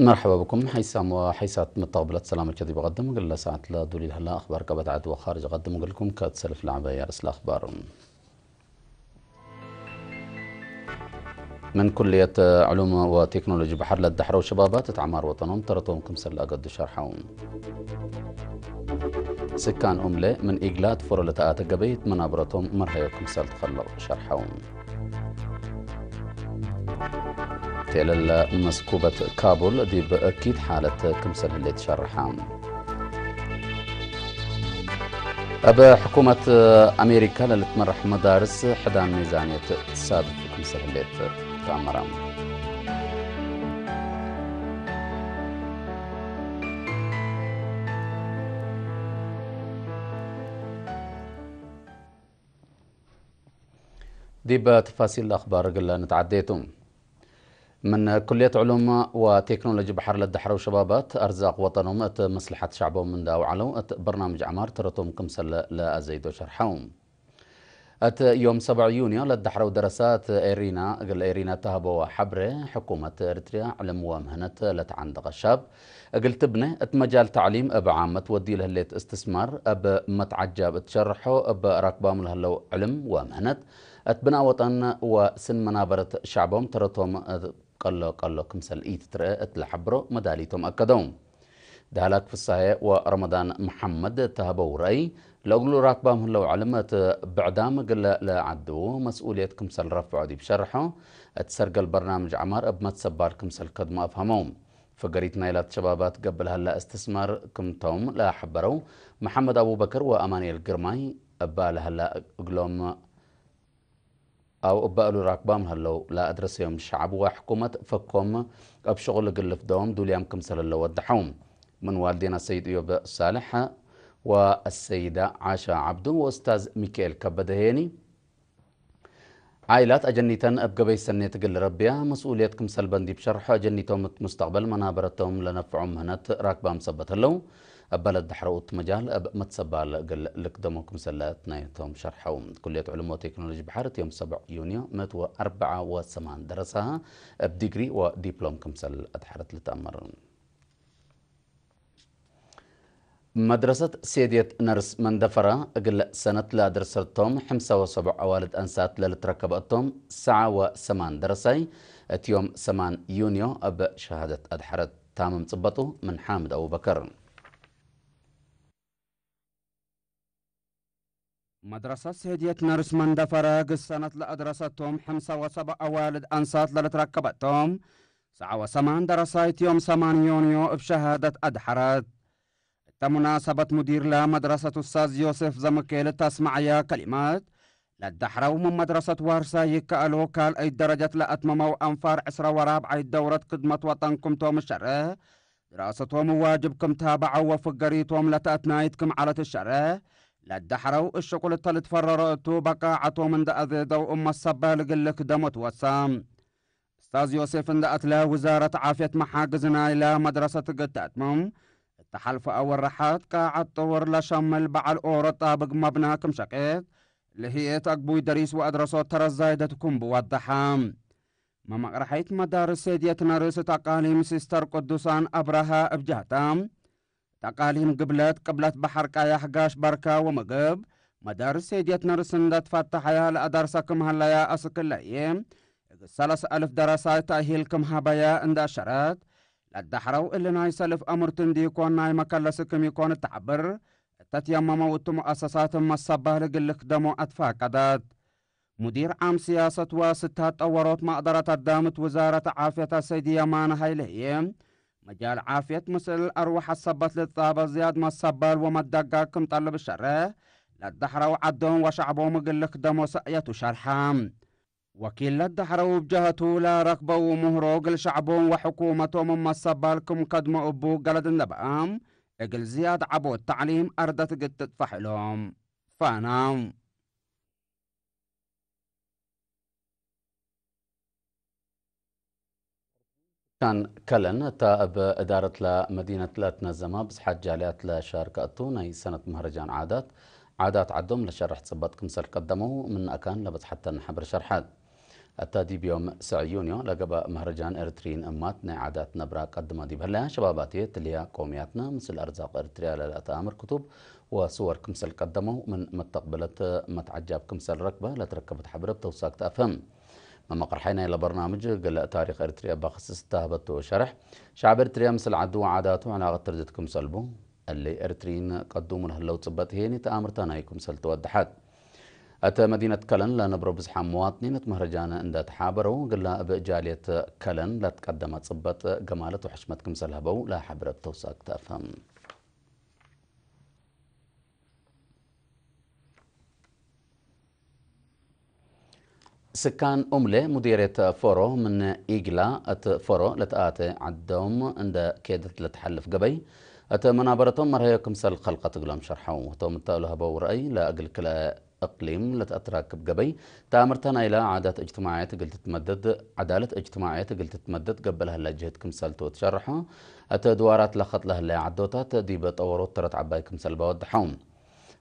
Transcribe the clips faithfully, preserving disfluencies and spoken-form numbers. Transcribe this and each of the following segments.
መርሐባ ብኩም ሐይሳም ወሐይሳት መተቅብለት ሰላመ ዲብ ቀድም እግል ለሰዓት ለዱሊል ሀላ አኽባር ቀበት ዐድ ወኻርጅ ቀድም እግልኩም ከእት ሰልፍ ለዐበየ ርእስ ለአኽባር። ምን ኩልየት ዕሉም ወቴክኖሎጂ በሐር ለደሐረው ሸባባት እት ዐማር ወጠኖም ተረቶም ክምሰል ለአገዱ ሸርሐው። ስካን ኡምለ ምን ኢግላድ ፎሮ ለተአተ ገበይ እት መናብረቶም መርሀዮ ክምሰል ተኸለቅ ሸርሐው። ቴለለ መስኩበት ካቡል ዲብ እኪት ሓለት ክምሰል ህሌት ሸርሐ። እብ ሕኩመት አሜሪካ ለልትመራሕ መዳርስ ሕዳን ሚዛንየት ትሳድፍ ክምሰል ህሌት ተአመረ። ዲብ ተፋሲል አኽባር እግል ንትዓዴ ቱ። ምን ኩልየት ዕሉም ወቴክኖሎጂ በሐር ለደሐረው ሸባባት አርዛቅ ወጠኖም እት መስለሐት ሸዕቦም እንደ አውዐለው እት በርናምጅ ዐማር ተረቶም ክምሰል ለአዘይዶ ሸርሐው። እት ዮም ሰብዕ ዩንዮ ለደሐረው ደረሳት ኤሪና እግል ኤሪና ተሀበወ ሐብሬ፣ ሕኩመት ኤሪትርያ ዕልም ወምህነት ለተዐንደቀ ሻብ እግል ትብነ፣ እት መጃል ተዕሊም እብ ዓመት ወዲ ለህሌት እስትስማር እብ መትዓጃብ እት ሸርሖ፣ እብ ራክባሙ ለህለው ዕልም ወምህነት እት ብናእ ወጠን ወስን መናበረት ሸዕቦም ተረቶም ቀሎ ቀሎ ክምሰል ኢትትርአ እት ለሐብሮ መዳሊቶም አከደው። ዳህላክ ፍሳሄ ወረመዳን መሐመድ ተሀበው ረአይ፣ ለእግሉ ራክባም ህለው ዕልም እት ብዕዳም እግል ለዐድዉ መስኡልየት ክምሰል ረፍዖ ዲብ ሸርሖ፣ እት ሰርገል በርናምጅ ዐማር እብ መትሰባል ክምሰል ከድሞ አፍሀመው። ፍገሪት ናይላት ሸባባት ገብእ ለሀላ እስትስማር ክምቶም ለሐበረው መሐመድ አቡበከር ወአማኑኤል ግርማይ፣ እባ ለሀላ እግሎም አው እበ እሉ ራክባም ለህለው ለአድረሰዮም ሸዐብ ወሕኩመት ፈኮም እብ ሽቁል እግል ልፍደዎም ዱልያም ክምሰል ህለው ወደሐው። ምን ዋልዴን አሰይድ እዮብ ሳልሕ ወአሰይዳ ዓሻ ዐብዱ ወኡስታዝ ሚካኤል ከበደ ሄኒ፣ ዓኢላት አጀኒተን እብ ገበይ ሰኔት እግል ልረብያ መስኡልየት ክምሰል በን ዲብ ሸርሖ፣ አጀኒቶም እት ሙስተቅበል መናበረቶም ለነፍዖም ምህነት ራክባም ሰበት ህለው። እበ ለደሐረው እት መጃል እብ መትሰባል እግል ልክደሞ ክምሰል ለአትናየቶም ሸርሐው። ኩልየት ዕሉም ወቴክኖሎጂ በሐር እት ዮም ሰብዕ ዩንዮ ምእት ወአርበዓ ወሰማን ደረሳሀ እብ ዲግሪ ወዲፕሎም ክምሰል አድሐረት ልትአመር። መድረሰት ሴድየት ነርስ መንደፈራ እግል ሰነት ለአደርሰቶም ሐምሳ ወሰብዕ አዋልድ አንሳት ለልትረከበ እቶም ሰዓ ወሰማን ደረሳይ እት ዮም ሰማን ዩንዮ እብ ሸሃደት አድሐረት። ታምም ጽበጡ ምን ሓምድ አቡበከር። መድረሰት ሴድየት ነርስ መንደፈረ ግሰነት ለአድረሰቶም ሐምሳ ወሰብዕ አዋልድ አንሳት ለልትረከበቶም ሰዓ ወሰማን ደረሳይት ዮም ሰማን ዮንዮ እብ ሸሃደት አድሐረት። እተ ሙናሰበት ሙዲር ለመድረሰት ኡስታዝ ዮሴፍ ዘምኬል እት አስመዐያ ከሊመት፣ ለደሐረው ምን መድረሰት ዋርሳ ይከአሎ ካልአይት ደረጀት ለአትመመው አንፋር ዕስረ ወራብዓይት ደውረት ክድመት ወጠን ክምቶም እሸርሕ፣ ድራሰቶም ዋጅብ ክም ታበዐው ወፍገሪቶም ለተአትናይት ክም ዐለት እሸርሕ፣ ለደሐረው እሽቁል እተ ልትፈረሮ እቱ በቃዐቶም እንደ አዜደው እመ ሰበል እግል ልክደሞ ትወሳ። እስታዝ ዮሴፍ እንደ አትለ፣ ውዛረት ዓፍየት መሓግዝ ናይለ መድረሰት እግል ተአትምም እተ ሐልፈ አወርሐት ቃዐት ጥውር ለሸምል በዐል ኦሮ ጣብቅ መብና ክም ሸቄት፣ ለህየት አግቡይ ደሪስ ወአድረሶት ተረት ዛይደት ክም ብወደሐ። መመቅረሐይት መዳርስ ሴድየት ነርስ እት አቃሊም ሲስተር ቅዱሳን አብረሃ እብ ጀህታ፣ እት አቃሊም ግብለት፣ ቅብለት በሐር ቀያሕ፣ ጋሽ በርካ ወምግብ፣ መዳርስ ሴድየት ነርስ እንደ ትፈተሐያ ለአዳርሰ ክም ሀለያ አስክለ ህዬ፣ እግል ሰለስ አልፍ ደረሳይ ተእሂል ክም ሀበያ እንደ አሸረት፣ ለደሐረው እሊ ናይ ሰልፍ አምርት እንዲኮን ናይ መከለስ ክም ኢኮን እት ዐብር እተ ትየመመው እቱ ሙአሰሳት መሰባል እግል ልክደሞ አትፋቀደት። ሙዲር ዓም ስያሰት ወስታት ጠወሮት መቅደረት አዳም እት ውዛረት ዓፍየት አሰይድ የማነ ሀይለ ህዬ፣ መጃል ዓፍየት ምስል አርወሐት ሰበት ልትጻበጥ ዝያድ መሰባል ወመደጋግ ክም ጠልብ ሸርሕ፣ ለደሐረው ዐዶም ወሸዕቦም እግል ልክደሞ ሰእየቱ ሸርሐ። ወኪል ለደሐረው እብ ጀሀቱ ለረክበው ምህሮ እግል ሸዕቦም ወሕኩመቶም መሰባል ክም ከድሞ እቡ ገለድ እንደ በአም፣ እግል ዝያድ ዐቦት ተዕሊም አርደት እግል ትጥፈሕ እሎም። ፋና። ካን ከለን እታ እብ እዳረት ለመዲነት ለትነዘመ ብዝሓት ጃልያት ለሻርከ እቱ ናይ ሰነት መህረጃን ዓዳት፣ ዓዳት ዐዶም ለሸርሕ ጽበጥ ክምሰል ቀደመው ምን አካን ለበጽሐተን ሐብር ሸርሐት። እተ ዲብ ዮም ሰዕዩንዮ ለገብአ መህረጃን ኤርትርይን እማት ናይ ዓዳት ነብራ ቀድመ ዲብ ህለያ ሸባባትዬ ትልያ ቆምያትነ ምስል አርዛቅ ኤርትርያ ለለአተአምር ክቱብ ወስወር ክምሰል ቀደመው ምን መተቅብለት መትዓጃብ ክምሰል ረክበ ለትረከበት ሐብረ ብተውሳክ ተአፍህም። መመቅርሐይ ናይለ በርናምጅ እግል ታሪክ ኤርትርያ በክስስ ተህበቱ ሸርሕ፣ ሸዕብ ኤርትርያ ምስል ዐዱ ወዓዳቱ ዕላቀት ትርድት ክምሰል ቡ፣ እሊ ኤርትርይን ቀዱሙ ለህለው ጽበጥ ህዬ ንተአምርተ ናይ ክምሰል ትወደሐት። እት መዲነት ከለን ለነብሮ ብዝሓም መዋጥኒን እት መህረጃን እንደ ተሓበረው፣ እግላ እብ ጃልየት ከለን ለትቀደመ ጽበጥ ገማለት ወሕሽመት ክምሰል ሀበው ለሐብረ ብተውሳክ ተአፍህም። ስካን ኡምሌ ሙዲርየት ፎሮ ምን ኢግላ እት ፎሮ ለተአተ ዐዶም እንደ ኬደት ለተሐልፍ ገበይ፣ እት መናበረቶም መርሀዮ ክምሰል ከልቀት እግሎም ሸርሐው። ህቶም እተ ለሀበው ረአይ፣ ለእግል ክልኤ እቅሊም ለተአትራክብ ገበይ፣ ተአምርተ ናይለ ዓዳት እጅትማዕየት እግል ትትመደድ፣ ዐዳለት እጅትማዕየት እግል ትትመደድ ገብእ ለህለ ጅህድ ክምሰልቱ እት ሸርሖ፣ እት ድዋራት ለከጥ ለህለ ዐዶታት ዲብ ጠወሮት ተረት ዐባይ ክምሰል በወድሐው።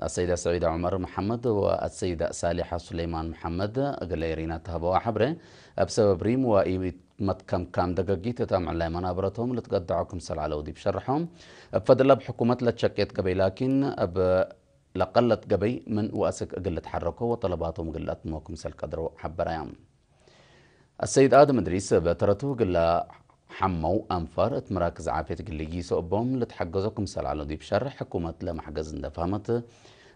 አሰይደ ሰዒደ ዑመር መሐመድ ወአሰይደ ሳሊሐ ሱሌማን መሐመድ እግለ ኤሪና ተሀበዋ ሐብሬ፣ እብ ሰበብ ሪም ወኢመትከምካም ደገጊት እት አምዕላይ መናብረቶም ልትገደዖ ክምሰል ዐለው ዲብ ሸርሖም፣ እብ ፈድል እብ ሕኩመት ለትሸቄት ገበይ ላኪን፣ እብ ለቀለት ገበይ ምን ወአስክ እግል ልትሐረኮ ወጠለባቶም እግል ለአትሞ ክምሰል ቀድሮ ሐበረያ። አሰይድ አድም እድሪስ እብ ተረቱ፣ እግለ ሐመው አንፋር እት መራክዝ ዓፍየት እግል ሊጊሶ እቦም ልትሐገዞ ክምሰል ዐለው ዲብ ሸርሕ፣ ሕኩመት ለመሕገዝ እንደ ፈሀመት፣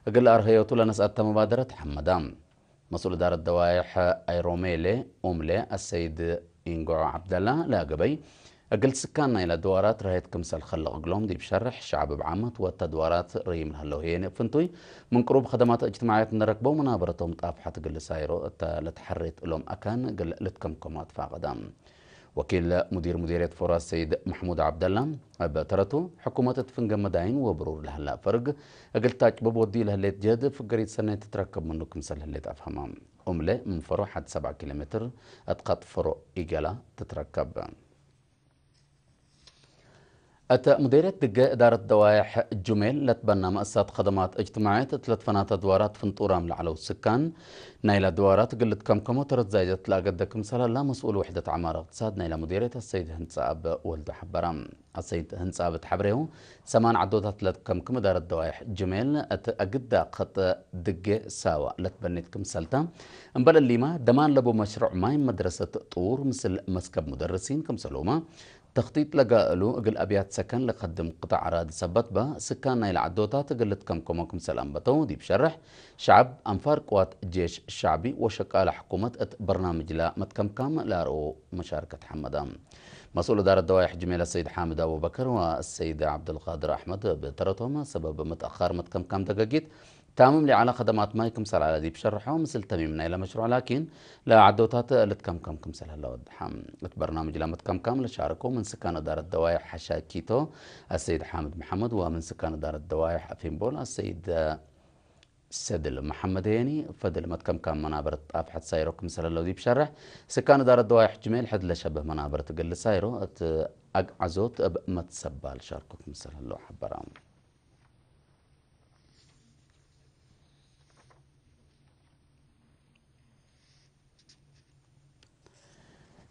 እግል አርሀዮቱ ለነስአተ መባደረት ሐመዳ። መስኡል እዳረት ደዋይሕ አይሮሜሌ ኡምሌ አሰይድ ኢንጎዖ ዐብደላ ለገበይ፣ እግል ስካን ናይለ ድዋራት ረሀየት ክምሰል ከልቅ እግሎም ዲብ ሸርሕ፣ ሸዕብ እብ ዓመት ወእተ ድዋራት ረይም ለህለው ህዬ ፍንቱይ ምን ቅሩብ ከደማት እጅትማዕየት እንደ ረክበው፣ መናበረቶም ጣፍሐት እግል ልሳይሮ እተ ለትሐሬት እሎም አካን እግል ልትከምከሞ አትፋቀደ። ወኪል ሙዲር ሙዲርየት ፎሮ አሰይድ መሕሙድ ዐብደላ እብ ተረቱ፣ ሕኩመት እት ፍንገ መዳይን ወብሩር ለህላ ፈርግ እግል ታጭብብ ወዲ ለህሌት ጀህድ ፍገሪት ሰኔት ትትረከብ ምኑ ክምሰል ህሌት አፍሀመ። ኡምሌ ምን ፈሮ ሐድ ሰብዓ ኪሎ ሜትር እት ከጥ ፈሮ ኢገላ ትትረከብ። እተ ሙዴርየት ድገ እዳረት ደዋይሕ ጁሜል ለትበና መአሳት ከደማት እጅትማዕየት እት ለትፈናተ ድዋራት ፍንጡራም ለዐለው ስካን፣ ናይለ ድዋራት እግል ልትከምከሞ ተረት ዛይደት ለአገደ ክምሰል ሀላ መስኡል ውሕደት ዐማር እቅትሳድ ናይለ ሙዴርየት አሰይድ ህንጻ አብ ወልዱ ሐበረ። አሰይድ ህንጻ እብ ሐብሬሁ፣ ሰማን ዐዶታት ለትከምክም እዳረት ደዋይሕ ጅሜል፣ እት አግዳ ከጥ ድጌ ሳዋ ለትበኔት ክምሰልታ፣ እምበል እሊመ፣ ደማን ለቡ መሽሩዕ ማይ መድረሰት ጡር ምስል መስከብ ሙደርሲን ክምሰልሁመ፣ ተክጢጥ ለገአሉ እግል አብያት ሰከን ለከድም ቅጣዕ አራዲ ሰበት በ፣ ስካን ናይለ ዐዶታት እግል ልትከምከሞ ክምሰል አንበተው ዲብ ሸርሕ፣ ሸዐብ፣ አንፋር ቅዋት ጄሽ ሸዕቢ ወሸቃለ ሕኩመት እት በርናምጅ ለመትከምካም ለአርኦ መሻርከት ሐመደ። መስኡል እዳረት ደዋይሕ ጅሜል አሰይድ ሓምድ አቡበከር ወአሰይድ ዐብደልቃድር አሕመድ እብ ተረቶም፣ ሰበብ ምትአኻር መትከምካም ደገጊት ታምም ለዐለ ከደማት ማይ ክምሰል ዐለ ዲብ ሸርሖ፣ ምስል ተሚም ናይለ መሽሩዕ ላኪን፣ ለዐዶታት ልትከምከም ክምሰል ሀለ ወድሐ። እት በርናምጅ ለመትከምካም ለሻረኮ ምን ስካን እዳረት ደዋይሕ ሐሻኪቶ አሰይድ ሓምድ መሐመድ ወምን ስካን እዳረት ደዋይሕ አፌምቦል አሰይድ ሰድል መሐመድ ሄኒ፣ ፈድል መትከምካም መናበረት ጣፍሐት ሳይሮ ክምሰል ሀለው ዲብ ሸርሕ፣ ስካን እዳረት ደዋይሕ ጅሜል ሕድ ለሸብህ መናበረት እግል ልሳይሮ እት አግዓዞት እብ መትሰባል ሻርኮ ክምሰል ሀለው ሐበረ።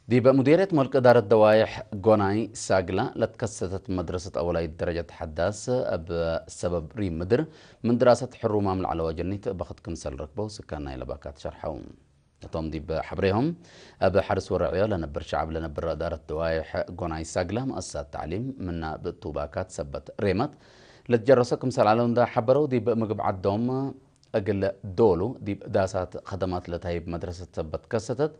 ዲብ ሙዴርየት መልክ እዳረት ደዋይሕ ጎናይ ሳግላ ለትከሰተት መድረሰት አወላይት ደረጀት ሐዳስ እብ ሰበብ ሪም ምድር ምን ድራሰት ሕሩማም ለዐለው አጀኒት በክት ክምሰል ረክበው ስካን ናይለ ባካት ሸርሐው። እቶም ዲብ ሐብሬሆም፣ እብ ሐርስ ወረዕዮ ለነብር ሸዐብ ለነብር እዳረት ደዋይሕ ጎናይ ሳግላ መአሳት ተዕሊም ምና ብእቱ ባካት ሰበት ሬመት ለትጀረሶ ክምሰል ዐለው እንዳ ሐበረው፣ ዲብ ምግብ ዐዶም እግል ዶሉ ዲብ ዳሳት ከደማት ለተሀይብ መድረሰት ሰበት ከሰተት፣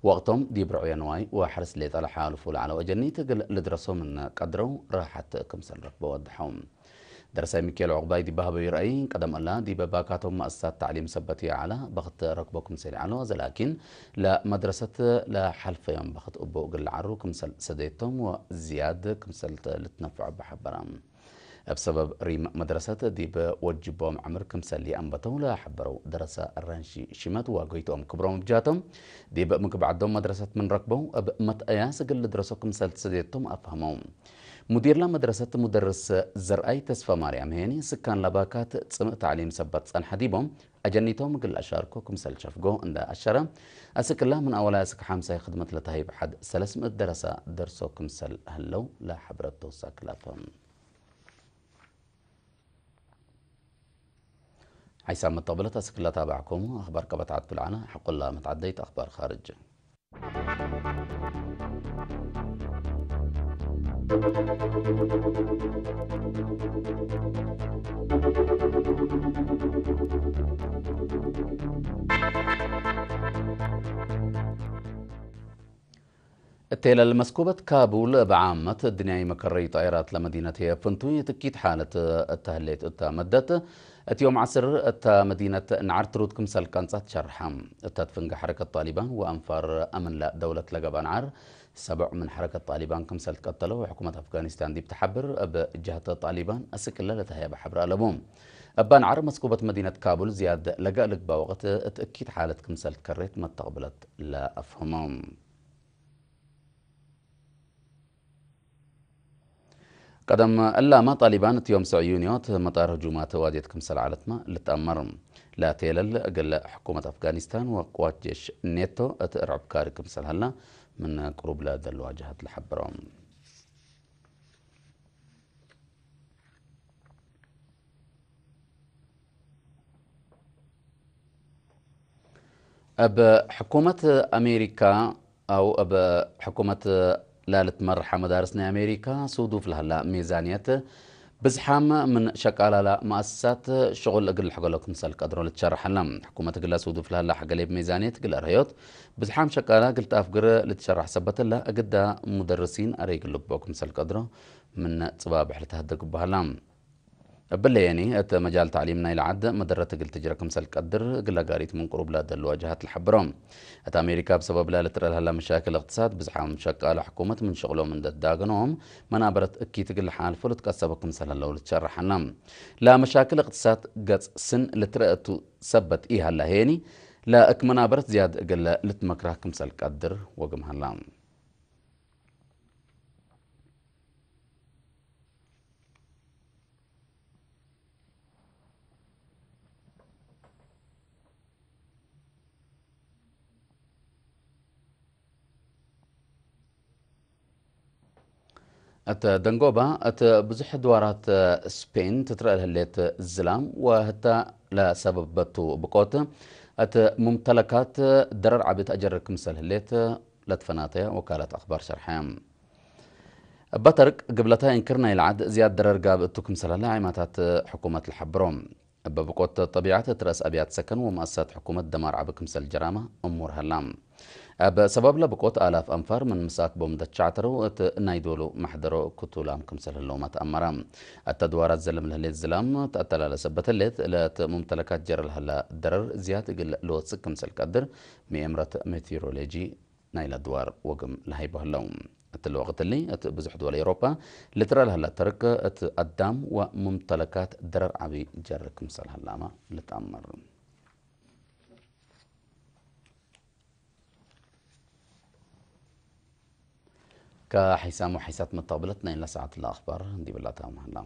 ወቅቶም ዲብ ርዕዮ ንዋይ ወሐርስ ሌጠ ለሐልፉ ለዐለው አጀኒት እግል ልድረሶ ምን ቀድረው ራሐት ክምሰል ረክበው ወድሐው። ደረሳይ ሚካኤል ዑቅባይ ዲብ ሀበዩ ረአይ፣ ቀደም እላ ዲብ ባካቶም መአሰሳት ተዕሊም ሰበት ይዐለ በክት ረክቦ ክምሰል ይዐለው፣ አዜ ላኪን ለመድረሰት ለሐልፈዮም በክት እቡ እግል ለዐሩ ክምሰል ሰደየቶም ወዝያድ ክምሰል ልትነፈዖ እበ ሐበረ። እብ ሰበብ ሪም መድረሰት ዲብ ወጅቦም ዕምር ክምሰል ይአንበተው ለሐበረው ደረሰ አራንሺ ሽመት ወጎይትኦም ክብሮም እብ ጃቶም፣ ዲብ ምግብ ዐዶም መድረሰት ምን ረክበው እብ መትአያስ እግል ልድረሶ ክምሰል ትሰዴቶም አፍሀመው። ሙዲርላ መድረሰት ሙደርስ ዘርአይ ተስፈማርያም ሄኒ፣ ስካን ለባካት ጽምእ ተዕሊም ሰበት ጸንሐ ዲቦም፣ አጀኒቶም እግል አሻርኮ ክምሰል ሸፍጎ እንደ አሸረ፣ አስክ እላ ምን አወላይ አስክ ሐምሳይ ክድመት ለተሀይብ ሐድ ሰለስ ምእት ደረሰ ደርሶ ክምሰል ህለው ለሐብረት ተውሳክ ለፈ። ሐይሳም መተቅብለት አስክ ለታባዕኮሙ አክባር ቀበት ዐድ ብልዓነ፣ ሐቆላ መትዓደይት አክባር ካርጅ። እቴለል መስኩበት ካቡል እብ ዓመት እድንያይ መከረዩ ጣይራት ለመዲነት ህዬ ፍንቱይ ትኪት ሓለት እተ ህሌት እተ መደት፣ እት ዮም ዐስር እተ መዲነት ነዓር ትሩድ ክምሰል ቀንጸት ሸርሐ። እተ ትፍንገ ሐረከት ጣሊባን ወአንፋር አምን ለደውለት ለገብአ ነዓር፣ ሰብዕ ምን ሐረከት ጣሊባን ክምሰል ትቀተለው ወሕኩመት አፍጋኒስታን ዲብ ተሐብር፣ እብ ጀህት ጣሊባን አስክ እለ ለተሀየበ ሐብር አለቡ። እበ ነዓር መስኩበት መዲነት ካቡል ዝያድ ለገአ ልግባ ወቅት እት እኪት ሓለት ክምሰል ትከሬት መተቅብለት ለአፍህመው። ቀደም እላመ ጣሊባን እት ዮም ሰዕ ዩንዮ እት መጣር ህጁማት ዋድየት ክምሰል ዐለትመ ልትአመር። ለቴለል እግል ሕኩመት አፍጋኒስታን ወቅዋት ጄሽ ኔቶ እት እርዕብ ካሪ ክምሰል ሀላ ምን ቅሩብ ለደልዋ ጀሃት ለሐብሮ። እብ ሕኩመት አሜሪካ አው እብ ሕኩመት ላልትመርሐ መዳርስ ናይ አሜሪካ ሱዱፍ ለሀላ ሜዛንየት ብዝሓም ምን ሸቃላላ መአሰሳት ሽቁል እግል ልሕገሎ ክምሰል ቀድሮ ልትሸረሐላ። ሕኩመት እግለ ሱዱፍ ለሀላ ሐገሌብ ሜዛንየት እግል አርሀዮት ብዝሓም ሸቃላ እግል ተአፍግር ልትሸረሕ ሰበት እለ እግዳ ሙደርሲን አሬ እግል ልግብኦ ክምሰል ቀድሮ ምን ጽባብሕ ልትሀደግ እቡ ሀላ። እብለ የኒ እት መጃል ተዕሊም ናይለ ዐድ መደረት እግል ትጅረ ክምሰል ቀድር እግለ ጋሪት ምን ቅሩብ ለደልዋ ጀሃት ለሐብሮ። እት አሜሪካ እብ ሰበብ ለልትረአ ለሀላ መሻክል እቅትሳድ ብዝሓም ሸቃለ ሕኩመት ምን ሽቅሎም እንደ ትዳገኖም መናበረት እኪት እግል ለሓልፎ ልትቀሰቦ ክምሰል ህለው ልትሸረሐና። ለመሻክል እቅትሳድ ገጽ ስን ልትረአ እቱ ሰበት ኢሀላ ሄኒ ለእክ መናበረት ዝያድ እግል ልትመክራህ ክምሰል ቀድር ወግም ሀላ። እት ደንጎባ እት ብዙሕ ድዋራት ስፔን ትትረአ ለህሌት ዝላም ወህታ ለሰበበቱ ብቆት እት ሙምተለካት ደረር ዐቢ ተአጀርር ክምሰል ህሌት ለትፈናተየ ወካለት አክባር ሸርሐ። እበ ተርቅ ግብለታይ እንክር ናይለ ዐድ ዝያድ ደረር ጋብእ እቱ ክምሰል ሀለ ዐይማታት ሕኩመት ለሐብሮ። እበ ብቆት ጠቢዐት እት ረአስ አብያት ሰከን ወመአሰሳት ሕኩመት ደማር ዐቢ ክምሰል ጀራመ እሙር ሀላ። እብ ሰበብ ለብቆት አላፍ አንፋር ምን ምሳክቦም ደቻዕተረው እት ናይ ዶሉ መሕደሮ ክቱላም ክምሰል ህለውመ ተአመረ። እተ ድዋራት ዘልም ለህሌት ዝላም ተአተላለ ሰበት ህሌት ለእት ሙምተለካት ጀረ ለሀላ ደረር ዝያድ እግል ልወጽእ ክምሰል ቀድር ምኤምረት ሜቲሮሎጂ ናይለ ድዋር ወግም ለሀይቦ ህለው። እትሊ ወቅት እሊ እት ብዙሕ ድወል ኤውሮፓ ልትረአ ለሀላ ተርቅ እት አዳም ወሙምተለካት ደረር ዐቢ ጀር ክምሰል ሀላመ ልትአመር። ከሐይሳም ወሐይሳት መተቅብለት ናይለ ሰዓት ለአክባር እንዲብላ ታም ሀላ።